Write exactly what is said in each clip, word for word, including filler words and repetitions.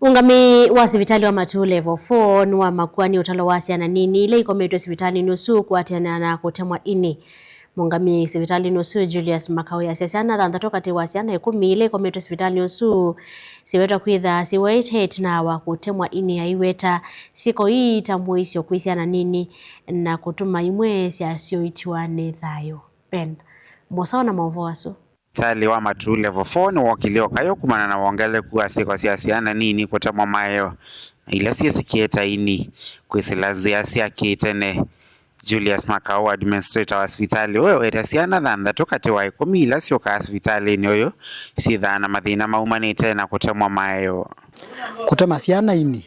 Ũngamĩi wa sivitalĩ wa Matuu Level four nĩwamakuwa nĩ ũtalo wa syana nini ila ikometwe sivitalĩnĩ ũsu kũatĩanĩa na kũtemwa ini. Mũngamĩi sivitalĩnĩ ũsu, Julius Makau, easya syana thanthatũ katĩ wa syana ĩkũmi ila ikometwe sivitalĩnĩ ũsu siwetwa kwĩtha siweete ĩtina wa kũtemwa ini. Aiweta syĩko ii ta mũisyo kwĩ syana nini na kũtuma imwe syasyo itiwa nĩ thayũ. Ben Mosao na maũvoo asu. Sivitalĩ wa Matuu Level four nĩwokĩlile ũkayũ kumana na wongeleku wa syĩko sya syana nini kũtemwa maeo na ila syĩsĩkĩe ta ini kwĩsĩla nzĩa sya kĩtene. Julius Makau, administrator wa sivitalĩ ũũ, eweta syana thanthatũ katĩ wa ĩkũmi ila syũkaa sivitalĩnĩ ũyũ syĩthaa na mathĩna maumanĩte na kũtemwa maeo. Kũtema syana ini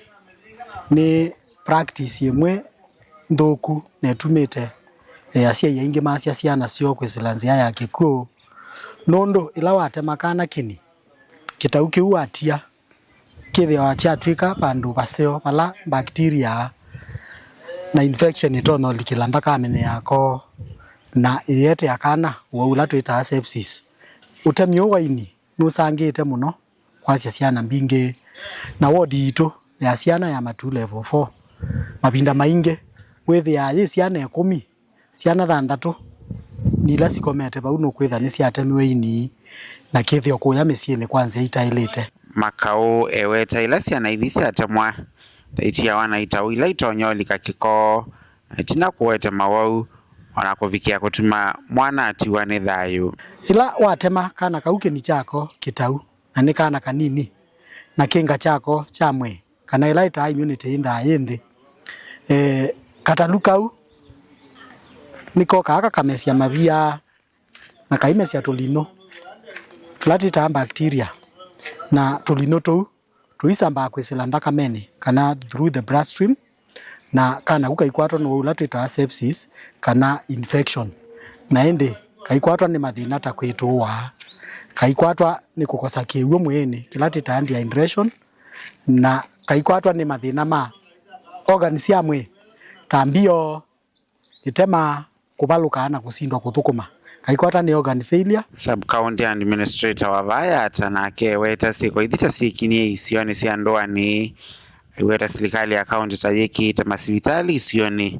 nĩ practice ĩmwe nthũku na ĩtumĩte, eh, asyai aingĩ masya syana syoo kwĩsĩla nzĩa ya kĩkw'ũ, nũndũ ĩla watema kana kĩni, kĩtau kĩu watia, kĩthĩawa kyatw'ĩka vandũ vaseo vala bacteria na infection ĩtonya ũlikĩla nthakamenĩ yako na ĩyetea kana ũwau ũla twĩtaa sepsis. Ũtemi ũũ wa ini nũsangĩĩte mũno kwasya syana mbingĩ, na wodi yitũ ya syana ya Matuu Level four, mavinda maingĩ wĩthĩaa yĩ syana ĩkũmi, syana thanthatũ nĩ ila sikomete vau nũkwĩtha nĩsyatemiwe ini na kĩthĩo kũya mĩsyĩnĩ kwa nzĩa itaĩlĩte. Makau eweta ila syana ithi syatemwa ta itiawa na itau ila itonya ũlika kĩko, na ĩtina kũwete mawau, o na kũvikĩa kũtuma mwana atiwa nĩ thayũ. Ĩla watema kana kau kĩni kyako kĩtau, na nĩ kana kanini, na kĩnga kyako kya mwĩĩ, kana ĩla ĩtaa immunity yĩnthaa yĩ nthĩ, eh, katalu kau nĩkokaa kakamesya mavia na kaimesya tũlinũ tũla twĩtaa bacteria, na tũlinũ tũu tũisambaa kwĩsĩla nthakamenĩ kana through the bloodstream, na kana kau kaikwatwa nĩ ũwau ũla twĩtaa sepsis kana infection, na ĩndĩ kaikwatwa nĩ mathĩna ta kwĩtũũa, kaikwatwa nĩ kũkosa kĩw'ũ mwĩĩnĩ kĩla twĩtaa dehydration, na kaikwatwa nĩ mathĩna ma organ sya mwĩĩ ta mbio, ĩtema, kũvalũka na kũsindwa kũthũkũma. Kaikwata nĩ organ failure. Sub-county administrator wa vaa Yatta nake eweta syĩko ithi ta syĩkinie isionĩ sya ndũanĩ. Aiweta silikalĩ ya kaunti ta yĩkĩĩte masivitalĩ isionĩ,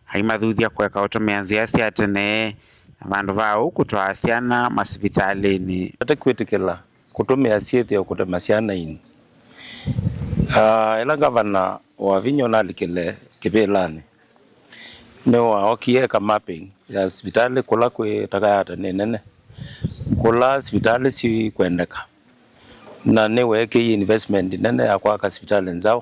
aimathuthya kũeka ũtũmĩa nzĩa sya tene, na vandũ va ũu kũtwaa syana masivitalĩnĩ. Ate kwĩtĩkĩla kũtũmĩa syĩthĩo kũtema syana ini. Ah, ĩla ngavana Wavinya ũnalikile kĩvĩlanĩ, nĩwaokie eka mapping ya sivitalĩ kũla kwĩ taka Yatta nĩ nene, kũla sivitalĩ sikwendeka, na nĩweekĩie investment nene ya kwaka sivitalĩ nzaũ.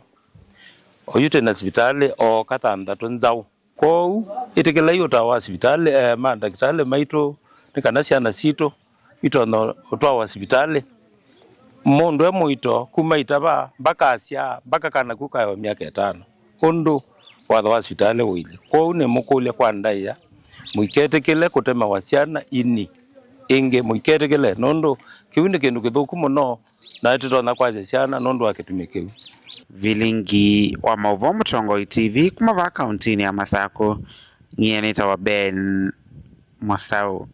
Oyu twĩ na sivitalĩ ooka thanthatũ nzaũ. Kwoou, ĩtĩkĩlai ũtao wa sivitalĩ, eh, mandakĩtalĩ maitũ, nĩ kana syana sitũ itonya ũtwawa sivitalĩ. Mũndũ e mũito kuma itava, mbaka asyaa, mbaka kana ku kaewa myaka ĩtano, ũndũ watho wa sivitalĩ ũilyĩ. Kwoou nĩmũkũlya kwa ndaĩa, mũiketĩkĩle kũtemewa syana ini ĩngĩ, mũiketĩkĩle, nũndũ kĩu nĩ kĩndũ kĩthũku mũno, na tũtonya kwasya syana nũndũ wa kĩtumi kĩu. Vilingi wa maũvoo Mũtongoi T V kuma vaa kauntinĩ ya Masakũ, nyie nĩtawa Ben Mosau.